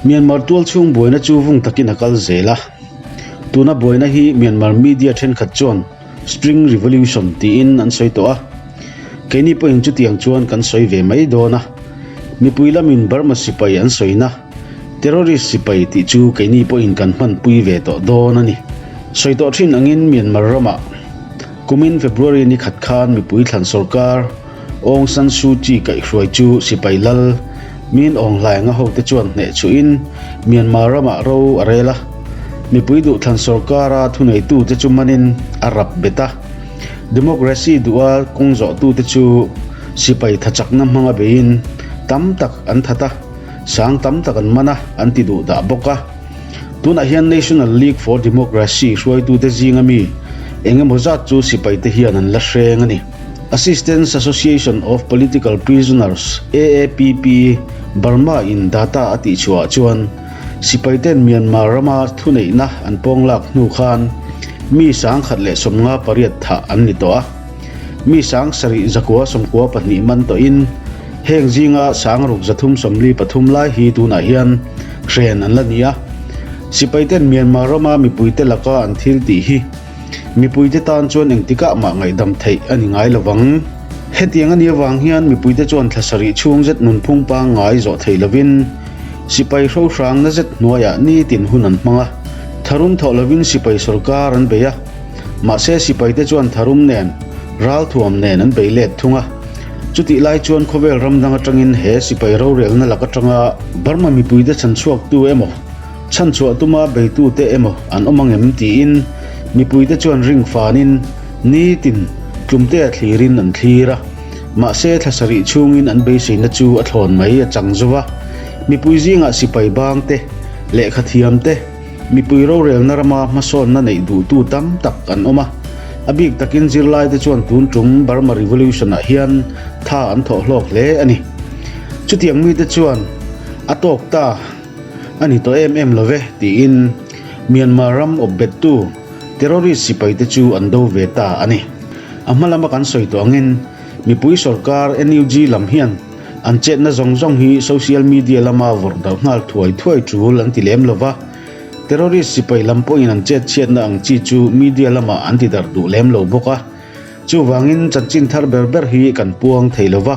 Myanmar tualchhung buaina chu vung takin a kal zel a. Tuna buaina hi Myanmar media thenkhat chuan String Revolution tiin an sawi tawh a. Keini pawhin chutiang chuan kan sawi ve mai dawn a. Mipui lamin Burma sipai an sawina Terrorist sipai tih chu keini pawhin kan hmanpui ve tawh dawn a ni. Sawi tawh thin angin Myanmar ramah kumin February ni khat khan mipui thlan sorkar Aung San Suu Kyi kaihhruai chu sipai lal Min Aung Hlaing a hote chuan hneh chhuhin Myanmar ramah ro a rel a. Mipui duhthlan sorkara thuneitute chu manin a rap bet a. Democracy duha kawng zawhtute chu sipai thachakna hmanga beiin tam tak an that a, sang tam tak an man a, an ti duh dah bawk a. Tunah hian National League for Democracy hruaitute zinga mi eng emaw zat chu sipaite hian an la hreng a ni. Assistance Association of Political Prisoners, AAPP, Burma in data a tihchhuah chuan sipaiten Myanmar rama thuneihna an pawnglak hnu khan mi 1058 thah an ni tawh a. Mi 7992 man tawhin heng zinga 6343 lai hi tunah hian hren an la ni a. Sipaiten Myanmar rama mipuite laka an thil tih hi Mipuite tan chuan engtikah mah ngaihdam theih a ni ngai lo vang. Hetiang a nih avang hian mipuite chuan thla sarih chhung zet nunphung pangngai zawh thei lovin sipai hrohrang na zet hnuaiah nitin hun an hmang a. Tharum thawh lovin sipai sawrkar an bei a, mahse sipaite chuan tharum nen, ralthuam nen an bei let thung a. Chutih lai chuan khawvel ram dang atangin he sipai rorelna lak atanga Burma mipuite chhanchhuaktu emaw, Chhanchhuah tuma beitute emaw an awm angem tiin mipuite chuan ring fanin nitin tlumtea thlirin an thlir a. Mahse thla sarih chhungin an beiseina chu a thlawn mai a chang zo va. Mipui zingah sipai bang te, lehkha thiam te, mipui rorelna rama hmasawnna neih duhtu tam tak an awm a. A bik takin zirlaite chuan tun tum Burma Revolution-ah hian tha an thawh hlawk hle a ni. Chutiang mite chuan a tawk ta. A ni tawh em em lo ve, tiin Myanmar ram awp bettu terrorist sipaite chu an do ve ta a ni. A hma lama kan sawi tawh angin mipui sorkar NUG lam hian an chetna zawng zawng hi social media lama vawrh darh nghal thuai thuai tul an ti lem lo va, terrorist sipai lam pawhin an chet chhiatna ang chi chu media lamah an ti darh duh lem lo bawk a. Chuvangin chanchin thar ber ber hi kan puang thei lo va.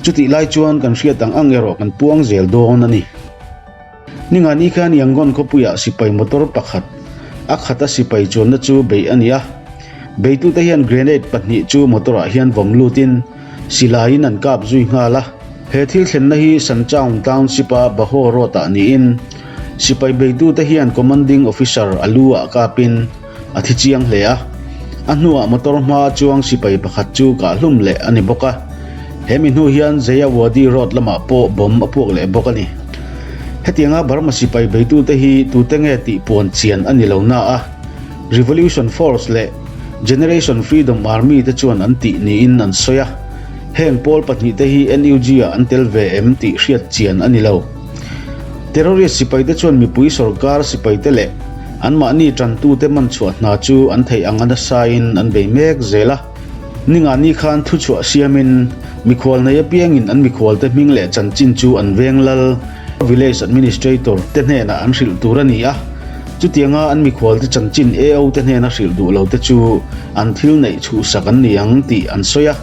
Chutih lai chuan kan hriat ang ang erawh kan puang zel dawn a ni. Ningani khan Yangon khawpuiah sipai motor pakhat a khata sipai chuanna chu beih a ni a. Beitute hian grenade pahnih chu motor-ah hian vawm lutin silaiin an kap zui nghal a. He thil thlenna hi Sanchaung Township-a Baho Road-ah niin sipai beitute hian commanding officer a lu-ah kapin a thi chiang hle a. A hnuah motor hmaa chuang sipai pakhat chu kahhlum leh a ni bawk a. He mi hnu hian Jayawadi Road lamah pawh bomb a puak leh bawk a ni. Hetianga Burma sipai beitute hi tute nge tih puan chian a ni lo na a, Revolution Force leh Generation Freedom Army te chuan an tih niin an sawi a. Heng pawl pahnihte hi NUG-ah an tel ve em tih hriat chian a ni lo. Terrorist sipaite chuan mipui sorkar sipaite leh anmahni tantute man chhuah hna chu an theih ang a nasain an bei mek zel a. Ningani khan thuchhuah siamin mikhual nei apiangin an mikhualte hming leh chanchin chu an veng lal, Village Administrator, te hnenah an hrilh tur a ni a. Chutianga an mikhualte chanchin AO te hnena hrilh duh lote chu an thil neih chhuhsak an ni ang tih an sawi a.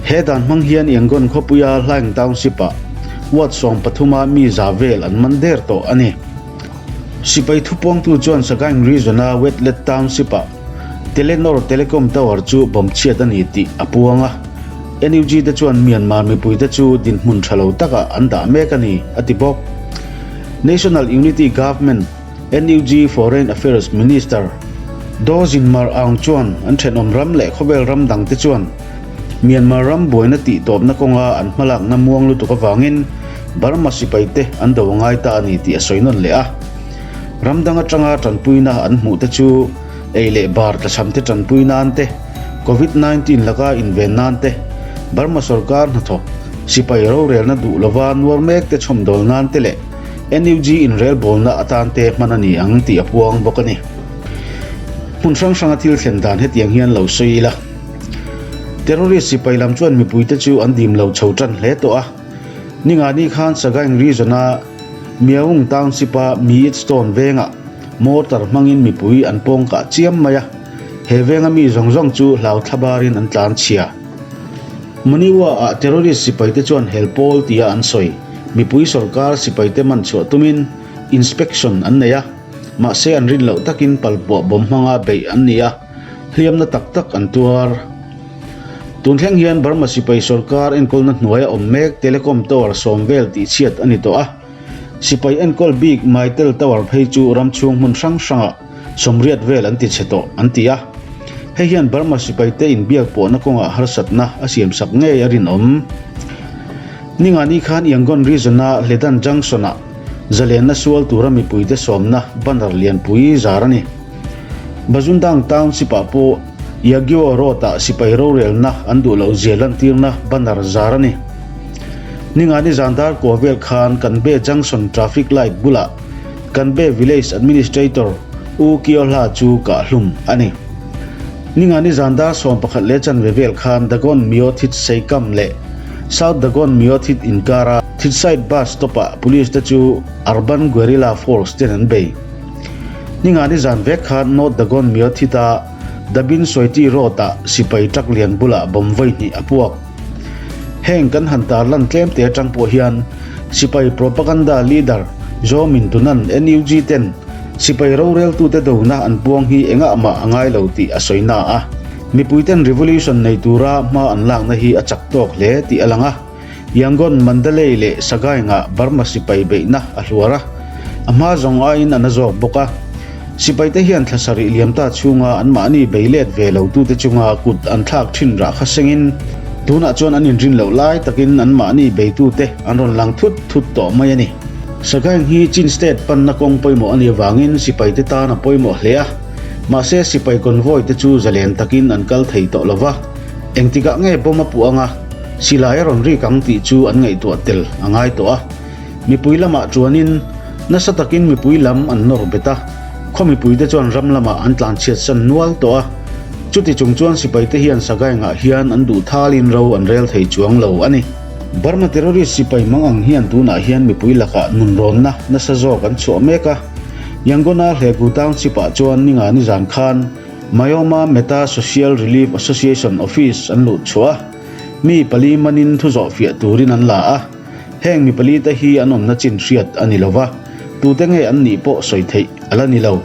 He dan hmang hian Yangon khawpuia Hlaing Township-ah ward 13 a mi za vel an man der tawh a ni. Sipai thupuangtu chuan Sagaing Region-a Wetlet Township-ah Telenor Telecom Tower chu bomb chhiat a ni tih a puang a. NUG te chuan Myanmar mipuite chu dinhmun tha lo takah an dah mek a ni, a ti bawk. National Unity Government, NUG Foreign Affairs Minister Daw Zin Mar Aung chuan an thenawm ram leh khawvel ram dangte chuan Myanmar ram buaina tihtawpna kawnga an hmalakna muang lutuk avangin Burma sipaite an do a ngai ta a ni tih a sawi nawn leh a. Ram dang atanga tanpuina an hmuhte chu ei leh bar tlachhamte tanpui nan te, Covid 19 laka inven nan te, Burma sorkar hnathawk sipai rorelna duh lova nuar mekte chhawmdawl nan te leh NUG inrelbawlna atan te hman a ni ang tih a puang bawk a ni. Hmun hrang hranga thil thlen dan hetiang hian lo sawi ila. Terrorist sipai lam chuan mipuite chu an dim lo chho tan hle tawh a. Ningani khan Sagaing region-a Myaung Township-a Myit Stone vengah mortar hmangin mipui an pawng kah chiam mai a, he venga mi zawng zawng chu hlau thlabarin an tlan chhia. Monywa-ah terrorist sipaite chuan hel pawl tia an sawi. Mipui sorkar sipaite man chhuah tumin inspection an nei a, mahse an rin loh takin palpuah bawm hmanga beih an ni a, hliamna tak tak an tuar. Tun thleng hian Burma sipai sorkar enkawlna hnuaia awm mek Telecom Tower sawm vel tihchhiat a ni tawh a. Sipai enkawl bik Mytel Tower phei chu ram chhung hmun hrang hrangah sawmriat vel an tichhe tawh an ti a. Hei hian Burma sipaite inbiak pawhna kawngah harsatna a siamsak ngei a rinawm. Ningani khan Yangon Region-a Hledan Junction-ah zalenna sual tura mipuite sawmna banner lianpui zar a ni. Bazundang Township-ah pawh Yagyo Road-ah sipai rorelna an duh loh zia lantirna banner zar a ni. Ningani zan dar kua vel khan Kanbe Junction traffic light bulah Kanbe Village Administrator U Kio Hla chu kah hlum a ni. Ningani zan dar 11 leh chanve vel khan Dagon Myo Thit Seikam leh South Dagon Myo Thit inkara Thitside Bus Stop-ah Police te chu Urban Guerrilla Force ten an bei. Ningani zan vek khan North Dagon Myo Thit-a Dabin Soiti Road-ah sipai truck lian bulah bomb vawi hnih a puak. Heng kan han tarlan tlem te atang pawh hian sipai propaganda leader Zaw Min Tunan NUG ten sipai roreltute dona an puang hi engah mah a ngai lo tih a sawi na a. Mipuiten revolution nei tura hma an lakna hi a chak tawk hle tih a lang a. Yangon, Mandalay leh Sagaing-ah Burma sipai beihna a hluar a, a hma zawng aiin a na zawk bawk a. Sipaite hian thla sarih liam ta chhunga anmahni bei let ve lotute chunga kut an thlak thin rah kha sengin, tunah chuan an inrin loh lai takin anmahni beitute an rawn lang thut thut tawh mai a ni. Sagaing hi Chin State panna kawng pawimawh a nih avangin sipaite tan a pawimawh hle a, mahse sipai convoy te chu zalen takin an kal thei tawh lova, engtikah nge bomb a puh anga silai a rawn rik ang tih chu an ngaihtuah tel a ngai tawh a. Mipui lamah chuanin nasa takin mipui lam an nawr bet a, khaw mipuite chuan ram lamah an tlanchhiatsan nual tawh a. Chuti chung chuan sipaite hian Sagaingah hian an duh thalin ro an rel thei chuang lo a ni. Burma terrorist sipai mang ang hian tunah hian mipui lakah nunrawnna nasa zawk an chhuah mek a. Yangon-a Hlegu Township-ah chuan ninga nizan khan Mayoma Meta Social Relief Association office an luh chhuah a, mi pali manin thu zawhfiah turin an la a. Heng mi palite hi an awmna chin hriat a ni lo va, tute nge an nih pawh sawi theih a la ni lo.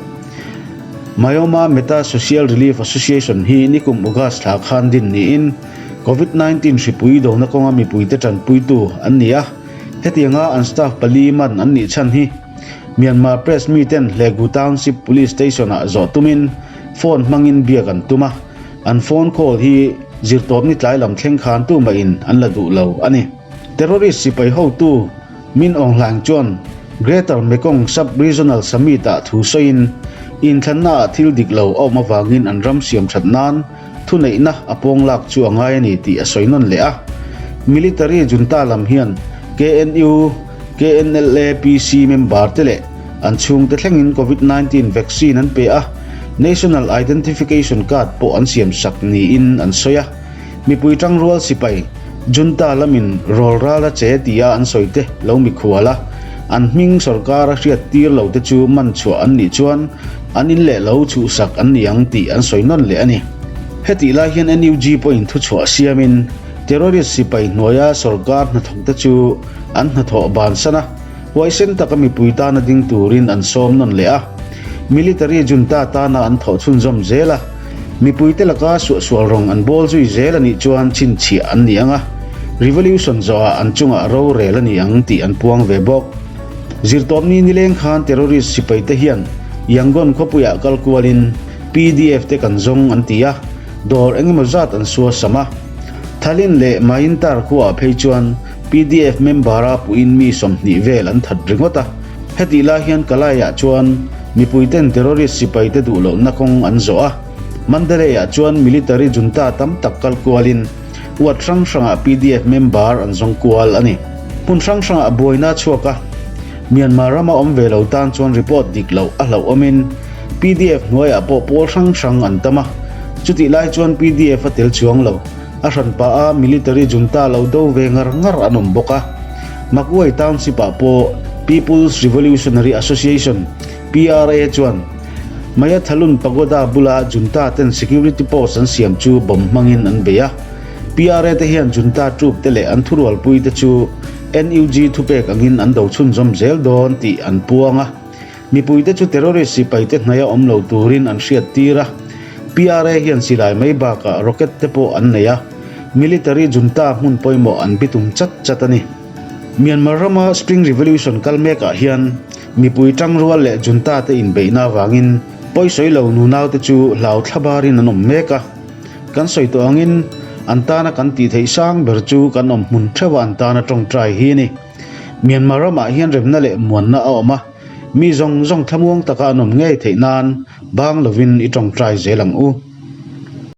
Mayoma Meta Social Relief Association hi nikum August thla khan din niin Covid 19 hripui dona kawnga mipuite tanpuitu an ni a, hetianga an staff pali man an nih chhan hi Myanmar Press miten Hlegu Township Police Station-ah zawh tumin phone hmangin biak an tum a, an phone call hi zirtawpni tlai lam thleng khan tumahin an la duh lo a ni. Terrorist sipai hotu Min Aung Hlaing chuan Greater Mekong Sub-Regional Summit-ah thu sawiin, inthlannaah thil dik lo a awm avangin an ram siam that nan thuneihna a pawng lak chu a ngai a ni tih a sawi nawn leh a. Military junta lam hian KNU, KNLA, PC member te leh an chhungte thlengin Covid 19 vaccine an pe a, National Identification Card pawh an siamsak niin an sawi a. Mipui tangrual sipai, junta lamin rawl ral a che tia an sawi te lo mikhual a, an hming sorkar a hriat tir lo te chu man chhuah an nih chuan an in leh lo chhuhsak an ni ang tih an sawi nawn leh a ni. Hetih lai hian NUG pawhin thuchhuah siamin terrorist sipai hnuaia sorkar hnathawk te chu an hnathawh bansan a, Huaisen taka mipui tana ding turin an sawm nawn leh a, military junta tana an thawh chhunzawm zel a, mipuite laka suahsual rawng an bawl zui zel a nih chuan chhinchhiah an ni ang a, revolution zawhah an chungah rorel a ni ang tih an puang ve bawk. Zirtawpni nileng khan terrorist sipaite hian Yangon khawpuiah kal kualin PDF te kan zawng an ti a, dawr engemaw zat an suasam a. Thalin leh Maintar khuaah phei chuan PDF member-a puiin mi 20 vel an that ringawt a, hetih lai hian Kalai-ah chuan mipuiten terrorist sipaite duh lohna kawng an zawh a, Mandalay-ah chuan military junta tam tak kal kualin ward hrang hrangah PDF member an zawng kual a ni. Hmun hrang hrangah buaina a chhuak a, Myanmar rama awm ve lo tan chuan report dik loh a hlauhawmin PDF hnuaiah pawh pawl hrang hrang an tam a, chutih lai chuan PDF a tel chuang lo. A hranpa a military junta lo do ve ngar ngar an awm bawk a. Magway Township ah pawh People's Revolutionary Association, PRA, chuan Mayathalun Pagoda bula junta ten security post an siam chu bomb hmangin an bei a. PRA te hian junta troop te leh an thurualpui te chu NUG thupek angin an do chhunzawm zel dawn tih an puang a. Mipuite chu terrorist sipaite hnaia awm lo turin an hriattir a. PRA hian silai mai bakah rocket te pawh an nei a, military junta hmun pawimawh an bitum chat chat a ni. Myanmar rama Spring Revolution kal mekah hian mipui tangrual leh junta te inbeihna avangin pawisawi lo nunaute chu hlau thlabarin an awm mek a. Kan sawi tawh angin an tana kan tih theih sang ber chu kan awm hmun theuha an tana tawngtai hi a ni. Myanmar ramah hian remna leh muanna a awm a, mi zawng zawng thlamuang taka an awm ngei theih nan bang lovin i tawngtai zel ang u.